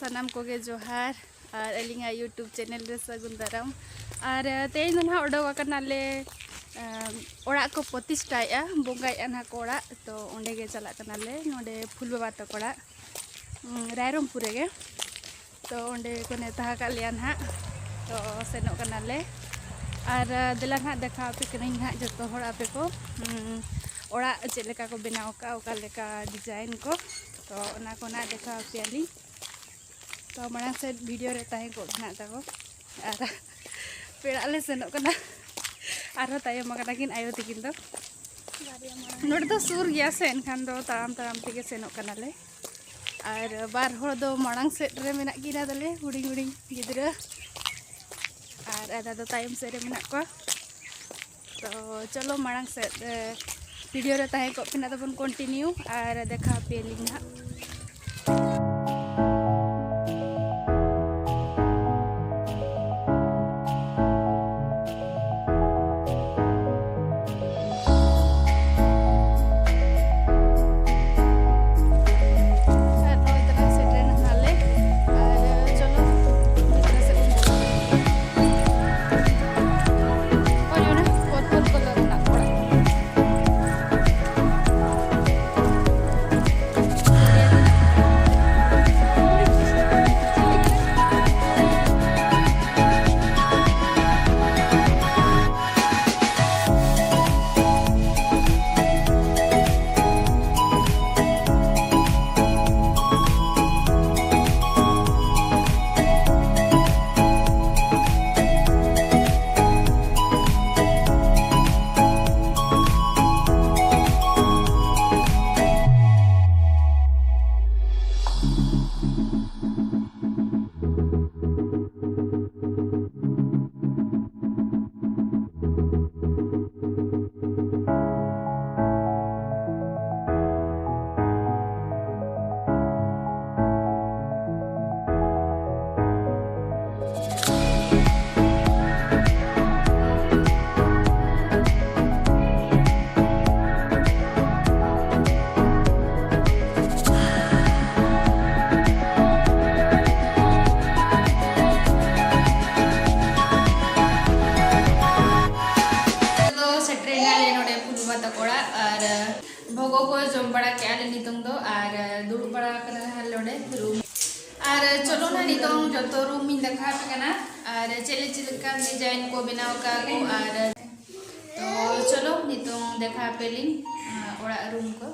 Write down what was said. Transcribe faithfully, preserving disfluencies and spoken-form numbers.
ᱥᱟᱱᱟᱢ ᱠᱚᱜᱮ ᱡᱚᱦᱟᱨ, ᱟᱨ ᱟᱹᱞᱤᱧᱟᱜ YouTube channel ᱨᱮ ᱥᱟᱹᱜᱩᱱ ᱫᱟᱨᱟᱢ᱾ ᱟᱨ, ᱟᱸ, ᱛᱮᱦᱮᱧ ᱫᱚ ᱱᱟᱦᱟᱜ ᱚᱰᱚᱠ ᱟᱠᱟᱱᱟᱞᱮ, ᱟᱸ, ᱚᱲᱟᱜ ᱠᱚ ᱯᱨᱚᱛᱤᱥᱴᱷᱟᱭᱮᱫᱼᱟ, ᱵᱚᱸᱜᱟᱭᱮᱫᱼᱟ ᱱᱟᱦᱟᱜ ᱠᱚ ᱚᱲᱟᱜ, ᱛᱚ ᱚᱸᱰᱮ ᱜᱮ ᱪᱟᱞᱟᱜ ᱠᱟᱱᱟᱞᱮ, ᱱᱚᱰᱮ ᱯᱷᱩᱞ ᱵᱟᱵᱟ ᱛᱟᱠᱚ ᱚᱲᱟᱜ, ᱩᱸ, ᱨᱟᱭᱨᱚᱝᱯᱩᱨ ᱨᱮᱜᱮ᱾ ᱛᱚ ᱚᱸᱰᱮ ᱠᱚ ᱱᱮᱣᱛᱟ ᱟᱠᱟᱫ ᱞᱮᱭᱟ ᱱᱟᱦᱟᱜ, ᱛᱚ ᱥᱮᱱᱚᱜ ᱠᱟᱱᱟᱞᱮ᱾ ᱟᱨ, ᱟᱸ, ᱫᱮᱞᱟ ᱱᱟᱦᱟᱜ ᱫᱮᱠᱷᱟᱣ ᱟᱯᱮ ᱠᱟᱹᱱᱟᱹᱧ ᱱᱟᱦᱟᱜ ᱡᱚᱛᱚ ᱦᱚᱲ ᱟᱯᱮ ᱠᱚ, ᱩᱸ, ᱚᱲᱟᱜ ᱪᱮᱫ ᱞᱮᱠᱟ ᱠᱚ ᱵᱮᱱᱟᱣ ᱟᱠᱟᱫᱼᱟ, ᱚᱠᱟ ᱞᱮᱠᱟ design ᱠᱚ, ᱛᱚ ᱚᱱᱟ ᱠᱚ ᱱᱟᱦᱟᱜ ᱫᱮᱠᱷᱟᱣ ᱟᱯᱮᱭᱟᱞᱤᱧ᱾ ᱛᱚ ᱢᱟᱲᱟᱝ ᱥᱮᱫ video ᱨᱮ ᱛᱟᱦᱮᱸ ᱠᱚᱜ ᱢᱮᱱᱟᱜ ᱛᱟᱠᱚ᱾ ᱟᱨ ᱯᱮᱲᱟᱜ ᱞᱮ ᱥᱮᱱᱚᱜ ᱠᱟᱱᱟ, ᱟᱨᱦᱚᱸ ᱛᱟᱭᱚᱢ ᱟᱠᱟᱱᱟ ᱠᱤᱱ ᱟᱭᱳ ᱛᱟᱹᱠᱤᱱ ᱫᱚ᱾ ᱱᱚᱰᱮ ᱫᱚ ᱥᱩᱨ ᱜᱮᱭᱟ ᱥᱮ, ᱮᱱᱠᱷᱟᱱ ᱫᱚ ᱛᱟᱲᱟᱢ ᱛᱟᱲᱟᱢ ᱛᱮᱜᱮ ᱥᱮᱱᱚᱜ ᱠᱟᱱᱟᱞᱮ᱾ ᱟᱨ ᱵᱟᱨ ᱦᱚᱲ ᱫᱚ ᱢᱟᱲᱟᱝ ᱥᱮᱫ ᱨᱮ ᱢᱮᱱᱟᱜ ᱠᱤᱱᱟ ᱛᱟᱞᱮ, ᱦᱩᱰᱤᱧ ᱦᱩᱰᱤᱧ ᱜᱤᱫᱽᱨᱟᱹ, ᱟᱨ ᱟᱫᱟ ᱫᱚ ᱛᱟᱭᱚᱢ ᱥᱮᱫ ᱨᱮ ᱢᱮᱱᱟᱜ ᱠᱚᱣᱟ᱾ ᱛᱚ ᱪᱚᱞᱚ ᱢᱟᱲᱟᱝ ᱥᱮᱫ, ᱮ, video ᱨᱮ ᱛᱟᱦᱮᱸ ᱠᱚᱜ ᱯᱮ, ᱟᱫᱚ ᱵᱚᱱ continue ᱟᱨ ᱫᱮᱠᱷᱟᱣ ᱟᱯᱮᱭᱟᱞᱤᱧ ᱱᱟᱦᱟᱜ᱾ ᱟᱨ ᱱᱚᱜᱼᱚᱭ ᱛᱟᱞᱟᱝ ᱥᱮᱴᱮᱨᱮᱱᱟ ᱱᱟᱦᱟᱜ ᱞᱮ᱾ ᱟᱨ ᱪᱚᱞᱚ ᱵᱷᱤᱛᱨᱤ ᱥᱮᱫ ᱵᱚᱱ ᱵᱚᱞᱚᱱᱟ᱾ ᱦᱳᱭ, ᱚᱱᱟ ᱯᱚᱨᱯᱚᱞ colour ᱨᱮᱱᱟᱜ ᱚᱲᱟᱜ᱾ ᱵᱟᱲᱟ ᱠᱮᱜᱼᱟ ᱞᱮ ᱱᱤᱛᱚᱝ ᱫᱚ, ᱟᱨ ᱫᱩᱲᱩᱵ ᱵᱟᱲᱟ ᱟᱠᱟᱱᱟ ᱞᱮ ᱱᱚᱰᱮ ᱨᱩᱢ᱾ ᱟᱨ ᱪᱚᱞᱚ ᱱᱟ, ᱱᱤᱛᱚᱝ ᱡᱚᱛᱚ ᱨᱩᱢ ᱤᱧ ᱫᱮᱠᱷᱟᱣ ᱟᱯᱮ ᱠᱟᱱᱟ, ᱟᱨ ᱪᱮᱫ ᱞᱮ ᱪᱮᱫ ᱞᱮᱠᱟ ᱰᱤᱡᱟᱭᱤᱱ ᱠᱚ ᱵᱮᱱᱟᱣ ᱟᱠᱟᱫ ᱠᱚ᱾ ᱟᱨ ᱛᱚ ᱪᱚᱞᱚ ᱱᱤᱛᱚᱝ ᱫᱮᱠᱷᱟᱣ ᱟᱯᱮ ᱞᱤᱧ, ᱟᱸ, ᱚᱲᱟᱜ ᱨᱩᱢ ᱠᱚ᱾